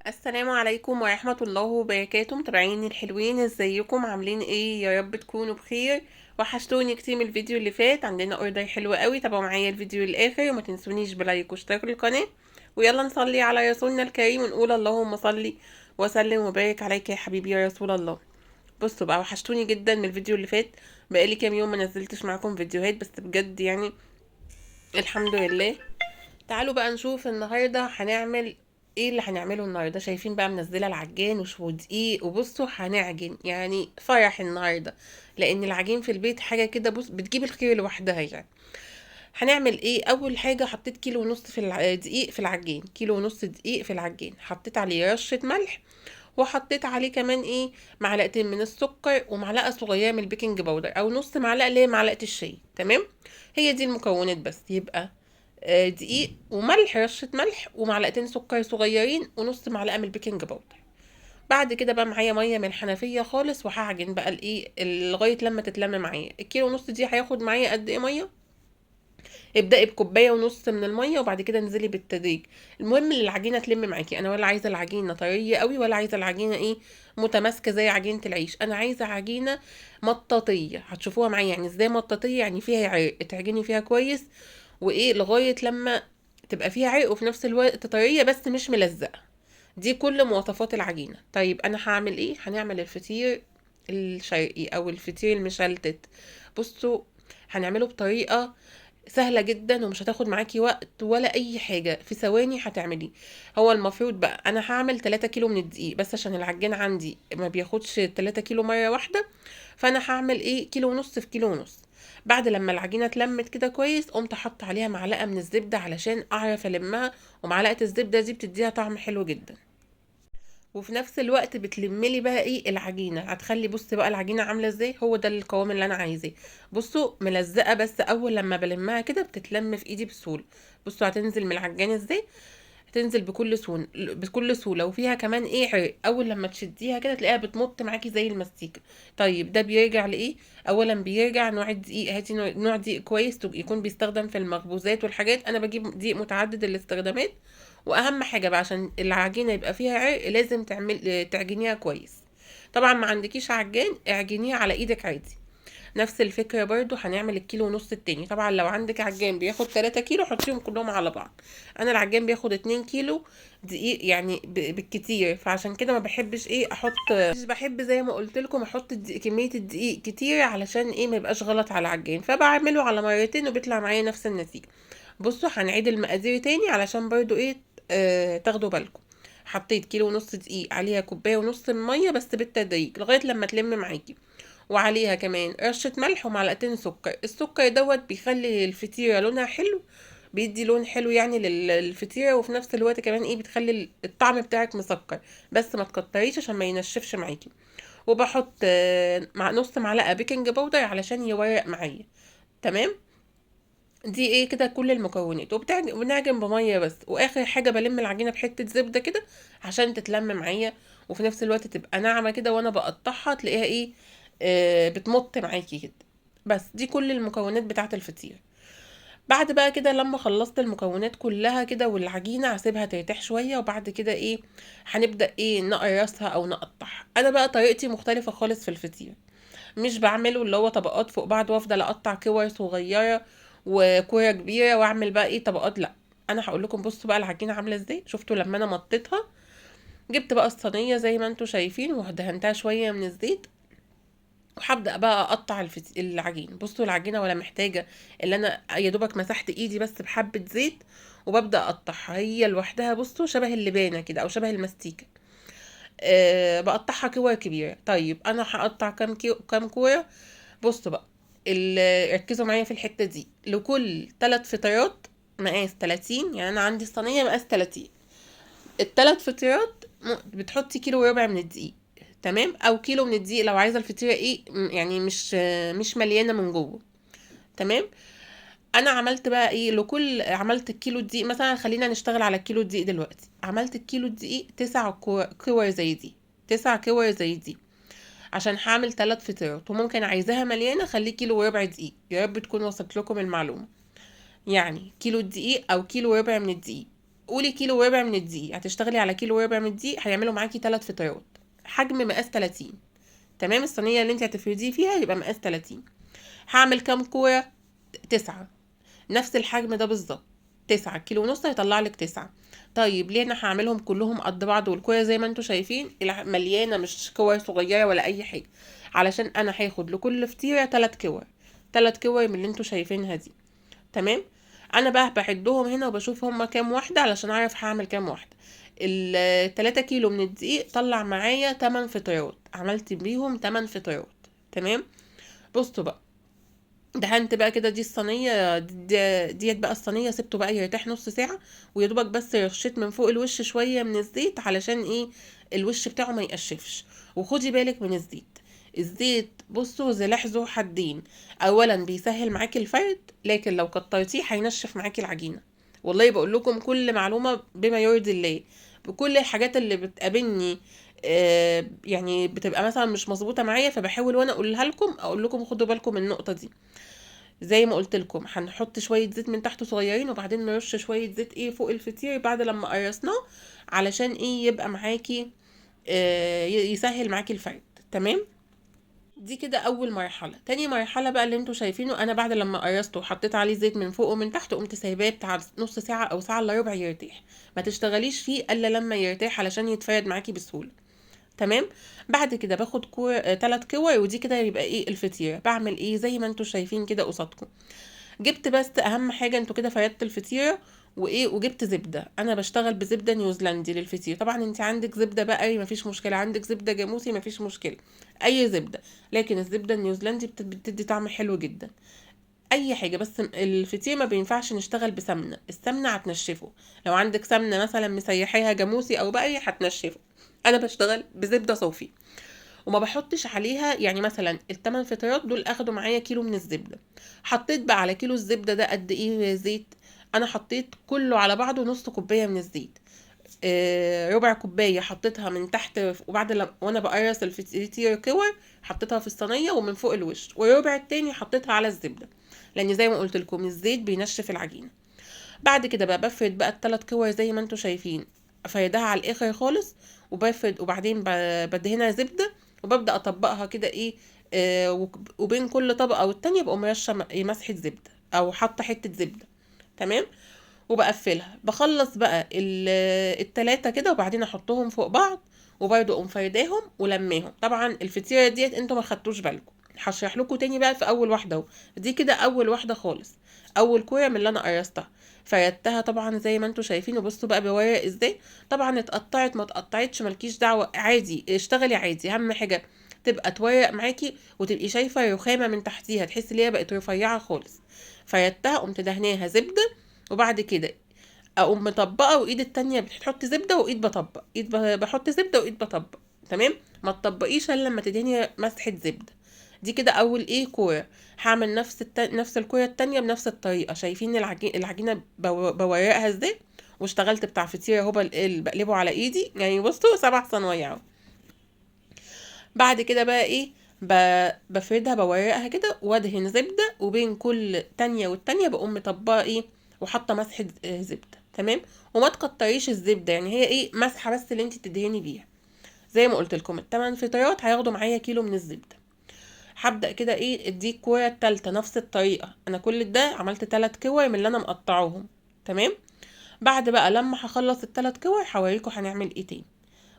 السلام عليكم ورحمة الله وبركاته. متابعيني الحلوين، ازيكم؟ عاملين ايه؟ يا رب تكونوا بخير. وحشتوني كتير من الفيديو اللي فات. عندنا order حلو قوي، تابعوا معايا الفيديو للاخر وما تنسونيش ب like واشتراك القناة. ويلا نصلي على رسولنا الكريم ونقول اللهم صلي وسلم وبارك عليك يا حبيبي يا رسول الله. بصوا بقى، وحشتوني جدا من الفيديو اللي فات، بقالي كام يوم ما نزلتش معاكم فيديوهات، بس بجد يعني الحمد لله. تعالوا بقى نشوف النهارده هنعمل ايه. اللي هنعمله النهارده شايفين بقى منزله العجان وشو دقيق، وبصوا هنعجن يعني فرح النهارده، لان العجين في البيت حاجة كده بص بتجيب الخير لوحدها. يعني هنعمل ايه؟ اول حاجة حطيت كيلو ونص في دقيق في العجين، كيلو ونص دقيق في العجين، حطيت عليه رشه ملح، وحطيت عليه كمان ايه معلقتين من السكر ومعلقة صغيرة من ال baking powder او نص معلقه اللي هي معلقه الشاي. تمام، هي دي المكونات بس. يبقى دقيق وملح، رشه ملح ومعلقتين سكر صغيرين ونص معلقه من ال baking powder. بعد كده بقى معايا مية من الحنفية خالص، وهعجن بقى الايه لغاية لما تتلم معايا. الكيلو ونص دي هياخد معايا قد ايه مية؟ ابدأي بكوبايه ونص من المية وبعد كده انزلي بالتدريج. المهم ان العجينة تلم معاكي، انا ولا عايزه العجينة طرية قوي ولا عايزه العجينة ايه متماسكة زي عجينه العيش، انا عايزه عجينه مطاطيه. هتشوفوها معايا يعني ازاي مطاطيه، يعني فيها عرق، تعجني فيها كويس وايه لغاية لما تبقى فيها عرق وفي نفس الوقت طرية بس مش ملزقه. دي كل مواصفات العجينة. طيب انا هعمل ايه؟ هنعمل الفطير الشرقي او الفطير المشلتت. بصوا هنعمله بطريقة سهلة جدا ومش هتاخد معاكي وقت ولا اي حاجة، في ثواني هتعمليه. هو المفروض بقى انا هعمل 3 كيلو من الدقيق بس، عشان العجين عندي ما بياخدش 3 كيلو مرة واحدة، فانا هعمل ايه كيلو ونص في كيلو ونص. بعد لما العجينة اتلمت كده كويس، قمت حاطه عليها معلقة من الزبدة علشان اعرف المها، ومعلقة الزبدة دي بتديها طعم حلو جدا، وفي نفس الوقت بتلملي بقى ايه العجينة. هتخلي بصي بقى العجينة عامله ازاي، هو ده القوام اللي انا عايزاه. بصوا ملزقه، بس اول لما بلمها كده بتتلم في ايدي بسهولة. بصوا هتنزل من العجان ازاي، هتنزل بكل سهولة، وفيها كمان ايه عرق. اول لما تشديها كده تلاقيها بتمط معاكي زي المستيكه. طيب ده بيرجع لايه؟ اولا بيرجع نوع الدقيق، هاتي نوع دقيق كويس يكون بيستخدم في المخبوزات والحاجات. انا بجيب دقيق متعدد الاستخدامات. واهم حاجة بقى عشان العجينة يبقى فيها عرق لازم تعجنيها كويس. طبعا ما عندكيش عجان اعجنيها على ايدك عادي. نفس الفكرة برضو هنعمل الكيلو ونص التاني. طبعا لو عندك عجان بياخد 3 كيلو حطيهم كلهم على بعض. انا العجان بياخد 2 كيلو دقيق يعني بالكتير، فعشان كده ما بحبش ايه احط، مش بحب زي ما قلت لكم احط كمية الدقيق كتير علشان ايه ما يبقاش غلط على العجان، فبعمله على مرتين وبيطلع معايا نفس النتيجة. بصوا هنعيد المقادير تاني علشان برضو ايه تاخدوا بالكم. حطيت كيلو ونص دقيق، عليها كوباية ونص مية بس بالتدريج لغاية لما تلم معاكي، وعليها كمان رشة ملح ومعلقتين سكر. السكر دوت بيخلي الفطيرة لونها حلو، بيدي لون حلو يعني للفطيرة، وفي نفس الوقت كمان ايه بتخلي الطعم بتاعك مسكر، بس ما تكتريش عشان ما ينشفش معاكي. وبحط مع نص معلقة baking powder علشان يورق معايا. تمام، دي ايه كده كل المكونات. وبنعجن بميه بس. واخر حاجة بلم العجينة بحته زبدة كده عشان تتلم معايا، وفي نفس الوقت تبقى ناعمة كده، وانا بقطعها تلاقيها ايه بتمط معاكي كده. بس دي كل المكونات بتاعه الفطير. بعد بقى كده لما خلصت المكونات كلها كده والعجينه هسيبها ترتاح شوية، وبعد كده ايه هنبدا ايه نقرصها او نقطعها. انا بقى طريقتي مختلفة خالص في الفطير، مش بعمله اللي هو طبقات فوق بعض وافضل اقطع كور صغيرة وكوره كبيرة واعمل بقى ايه طبقات، لا انا هقول لكم. بصوا بقى العجينة عامله ازاي، شفتوا لما انا مطيتها؟ جبت بقى الصينية زي ما انتوا شايفين ودهنتها شوية من الزيت، وهبدا بقى اقطع العجين. بصوا العجينة ولا محتاجه، اللي انا يا دوبك مسحت ايدي بس بحبه زيت وببدا اقطعها هي لوحدها. بصوا شبه اللبانه كده او شبه المستيكه. بقطعها كور كبيرة. طيب انا هقطع كام كورة؟ بصوا بقى ركزوا معايا في الحتة دي. لكل 3 فطيرات مقاس 30، يعني انا عندي الصينية مقاس 30، التلات فطيرات بتحطي كيلو وربع من الدقيق، تمام، او كيلو من الدقيق لو عايزه الفطيره ايه يعني مش مليانة من جوه. تمام، انا عملت بقى ايه لكل، عملت الكيلو الدقيق مثلا، خلينا نشتغل على الكيلو الدقيق دلوقتي. عملت الكيلو الدقيق 9 كور زي دي، 9 كور زي دي، عشان هعمل 3 فطيرات، وممكن عايزاها مليانة خليه كيلو وربع دقيق. يا رب تكون وصلت لكم المعلومة. يعني كيلو الدقيق او كيلو وربع من الدقيق. قولي كيلو وربع من الدقيق، هتشتغلي على كيلو وربع من الدقيق هيعملوا معاكي 3 فطيرات حجم مقاس 30. تمام. الصينية اللي انت هتفرديه فيها يبقى مقاس 30. هعمل كام كورة؟ 9، نفس الحجم ده بالظبط، 9 كيلو ونص هيطلع لك 9. طيب ليه انا هعملهم كلهم قد بعض والكوره زي ما انتم شايفين مليانة، مش كور صغيرة ولا اي حاجة؟ علشان انا هاخد لكل فطيره 3 كور، 3 كور من اللي انتم شايفينها دي. تمام. انا بقى بعدهم هنا وبشوف هما كام واحدة علشان اعرف هعمل كام واحدة. ال 3 كيلو من الدقيق طلع معايا 8 فطيرات، عملت بيهم 8 فطيرات. تمام. بصوا بقى، دهنت بقى كده دي الصينية ديت بقى الصينية، سبته بقى يرتاح نص ساعة، ويا دوبك بس رشيت من فوق الوش شوية من الزيت علشان ايه؟ الوش بتاعه ما يقشفش. وخدي بالك من الزيت، الزيت بصوا سلاح ذو حدين، اولا بيسهل معاكي الفرد، لكن لو كترتيه هينشف معاكي العجينة. والله بقول لكم كل معلومة بما يرضي الله، بكل الحاجات اللي بتقابلني يعني بتبقى مثلا مش مظبوطة معايا، فبحاول وانا اقولها لكم، اقول لكم خدوا بالكم من النقطة دي. زي ما قلت لكم هنحط شوية زيت من تحت صغيرين، وبعدين نرش شوية زيت ايه فوق الفطير بعد لما قرصناه، علشان ايه؟ يبقى معاكي يسهل معاكي الفرد. تمام. دي كده اول مرحلة. تاني مرحلة بقى اللي انتوا شايفينه، انا بعد لما قرصته وحطيت عليه زيت من فوق ومن تحت، قمت سايباه بتاع نص ساعة او ساعة الا ربع يرتاح. ما تشتغليش فيه الا لما يرتاح علشان يتفرد معاكي بسهولة. تمام. بعد كده باخد 3 كور، ودي كده يبقى ايه الفطيره. بعمل ايه؟ زي ما انتوا شايفين كده قصادكم، جبت بس اهم حاجة انتوا كده فردت الفطيره وايه، وجبت زبدة. انا بشتغل بزبده نيوزيلندي للفطير. طبعا انت عندك زبدة بقري مفيش مشكلة، عندك زبدة جاموسي مفيش مشكلة، اي زبدة، لكن الزبدة النيوزيلندي بتدي طعم حلو جدا. اي حاجة، بس الفطير ما بينفعش نشتغل بسمنه، السمنة هتنشفه. لو عندك سمنه مثلا مسيحيها جاموسي او بقري هتنشفه. انا بشتغل بزبده صوفي وما بحطش عليها، يعني مثلا التمن فطيرات دول اخدوا معايا كيلو من الزبدة، حطيت بقى على كيلو الزبدة ده قد ايه زيت؟ انا حطيت كله على بعضه نص كوباية من الزيت، ربع كوباية حطيتها من تحت، وبعد لما وانا بقرص الفطير كور حطيتها في الصينية ومن فوق الوش، والربع التاني حطيتها على الزبدة، لان زي ما قلت لكم الزيت بينشف العجينة. بعد كده بقى بفرد بقى الثلاث كور زي ما انتم شايفين، فردها على الاخر خالص، وبفرد، وبعدين بدهنها زبدة، وببدا اطبقها كده ايه، وبين كل طبقه والتانية بقوم رشه مسحه زبدة او حاطه حتة زبدة. تمام. وبقفلها. بخلص بقى التلاتة كده، وبعدين احطهم فوق بعض، وبرده اقوم فرداهم ولماهم. طبعا الفطيره ديت انتوا ما خدتوش بالكم، هشرح لكم تاني بقى في اول واحدة اهو. دي كده اول واحدة خالص، اول كورة من اللي انا قرصتها، فردتها طبعا زي ما انتوا شايفين. وبصوا بقى بورق ازاي، طبعا اتقطعت ما اتقطعتش مالكيش دعوه، عادي اشتغلي عادي، اهم حاجة تبقى تورق معاكي وتبقي شايفه رخامه من تحتيها، تحسي ان هي بقت رفيعة خالص. فردتها قمت دهناها زبدة، وبعد كده اقوم مطبقه، وايد التانية بتحط زبدة وايد بطبق، ايد بحط زبدة وايد بطبق. تمام. ما تطبقيش الا لما تدهني مسحه زبدة. دي كده اول ايه كورة. هعمل نفس الكورة التانية بنفس الطريقة. شايفين العجينة بورقها ازاي، واشتغلت بتاع فطيره اهو، بقلبه على ايدي، يعني بصوا 7 صنايع اهو. بعد كده بقى ايه، بفردها بورقها كده وادهن زبدة، وبين كل تانية والتانية بقوم مطبقه ايه وحاطه مسحه زبدة. تمام. وما تكتريش الزبدة، يعني هي ايه مسحه بس اللي انت تدهني بيها. زي ما قلت لكم التمن فطيرات هياخدوا معايا كيلو من الزبدة. هبدا كده ايه دي الكورة التالتة نفس الطريقة، انا كل ده عملت 3 كور من اللي انا مقطعاهم. تمام. بعد بقى لما هخلص التلات كور هوريكم هنعمل ايه تاني.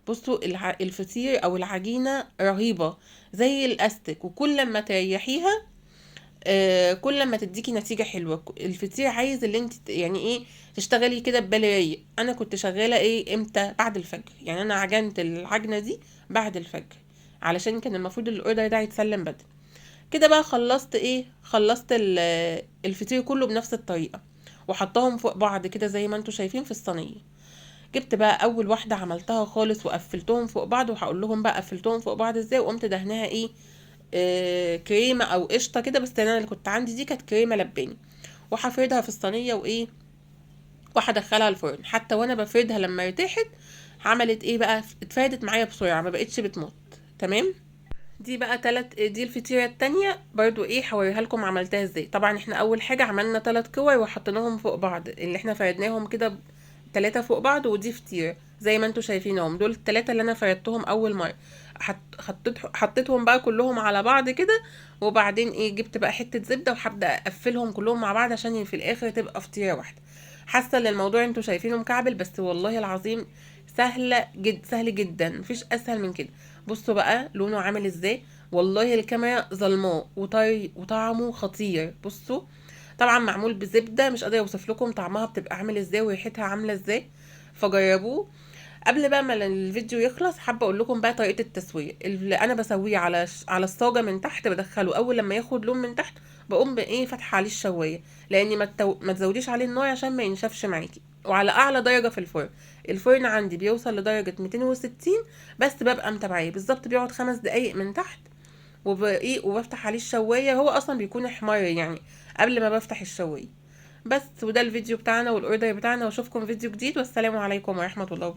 بصوا الفطير او العجينة رهيبة زي الاستك، وكل ما تريحيها كل ما تديكي نتيجة حلوة. الفطير عايز اللي انت يعني ايه تشتغلي كده ببال رايق. انا كنت شغالة ايه امتى؟ بعد الفجر، يعني انا عجنت العجنه دي بعد الفجر علشان كان المفروض الاوردر ده يتسلم بدري. كده بقى خلصت ايه، خلصت الفطير كله بنفس الطريقة، وحطاهم فوق بعض كده زي ما انتوا شايفين في الصينية. جبت بقى اول واحدة عملتها خالص وقفلتهم فوق بعض، وهقول لهم بقى قفلتهم فوق بعض ازاي. وقمت دهناها ايه، كريمة او قشطه كده، بس انا اللي كنت عندي دي كانت كريمة لباني. وهفردها في الصينية وايه، وهدخلها الفرن. حتى وانا بفردها لما ارتاحت عملت ايه بقى، اتفردت معايا بسرعة، ما بقتش بتمط. تمام. دي بقى دي الفطيره التانية برضو ايه هوريها لكم عملتها ازاي. طبعا احنا اول حاجة عملنا 3 كور وحطيناهم فوق بعض اللي احنا فردناهم كده 3 فوق بعض، ودي فطيره زي ما انتوا شايفينهم. دول ال3 اللي انا فردتهم اول مرة. حطيتهم بقى كلهم على بعض كده، وبعدين ايه، جبت بقى حتة زبدة وهبدا اقفلهم كلهم مع بعض عشان في الاخر تبقى فطيره واحدة. حاسه ان الموضوع انتوا شايفينه مكعبل، بس والله العظيم سهلة جد، سهل جدا، مفيش اسهل من كده. بصوا بقى لونه عامل ازاي، والله الكاميرا ظلماه وطري وطعمه خطير. بصوا طبعا معمول بزبده، مش قادرة اوصف لكم طعمها بتبقى عامل ازاي وريحتها عامله ازاي، فجربوه. قبل بقى ما الفيديو يخلص حابة اقول لكم بقى طريقه التسوية اللي انا بسويه على الصاجه من تحت. بدخله اول لما ياخد لون من تحت بقوم بايه، فاتحة عليه الشوايه، لان ما تزوديش عليه النار عشان ما ينشفش معاكي، وعلى اعلى درجه في الفرن. الفرن عندي بيوصل لدرجة 260، بس ببقى متابعاه بالظبط، بيقعد 5 دقايق من تحت، وبايه وبفتح عليه الشوايه، هو اصلا بيكون احمر يعني قبل ما بفتح الشوايه بس. وده الفيديو بتاعنا وال order بتاعنا، واشوفكم فيديو جديد، والسلام عليكم ورحمة الله وبركاته.